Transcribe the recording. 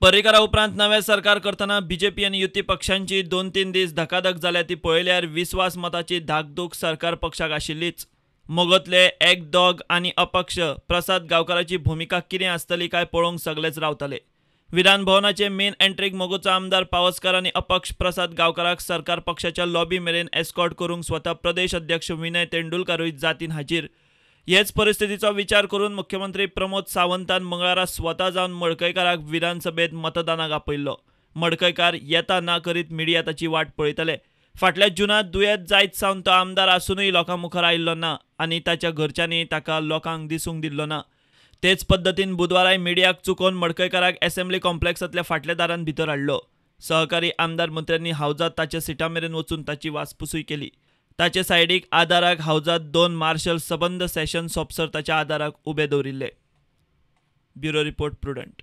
पर्रीकरा उपरांत नवें सरकार करतना बीजेपी आनी युती पक्षांची 2-3 दीस धकाधक जाल्या ती पळयल्यार विस्वास मताची धाकधूक सरकार पक्षाक आशिल्लीच. मोगोतले एक दोग आनी अपक्ष प्रसाद गांवकाराची भुमिका कितें आसतली काय पळोवंक सगलेच रावताले. विधान भवनाचे मेन एंट्रीक मगोचो आमदार पावसकर आनी अपक्ष प्रसाद गांवकाराक सरकार पक्षाच्या लॉबी मेरेन एस्कॉर्ट करूंक स्वता प्रदेश अध्यक्ष विनय तेंडुलकारूय जातीन हाजीर. हेच परिस्थितीचो विचार करून मुख्यमंत्री प्रमोद सावंतान मंगळारा स्वता जावन मडकयकाराक विधानसभेत मतदानाक आपयल्लो. मडकयकार येता ना करीत मिडिया ताची वाट पळयतले. फाटल्या जुनांत दुयेंत जायत सावन तो आमदार आसूनय लोकां मुखार आयिल्लो ना आनी ताच्या घरच्यांनी ताका लोकांक दिसूंक दिल्लो ना. तेच पद्दतीन बुधवाराय मिडियाक चुकोवन मडकयकाराक एसेंब्ली कॉम्प्लेक्सांतल्या फाटल्या दारान भितर हाडलो. सहकारी आमदार मंत्र्यांनी हावजात ताच्या सिटा मेरेन वचून ताची वासपुसूय केली. ताचे सायडीक आदाराक हावजात 2 मार्शल सबंद सेशन सोंपसर ताच्या आदाराक उबे दवरिल्ले. Bureau report, Prudent.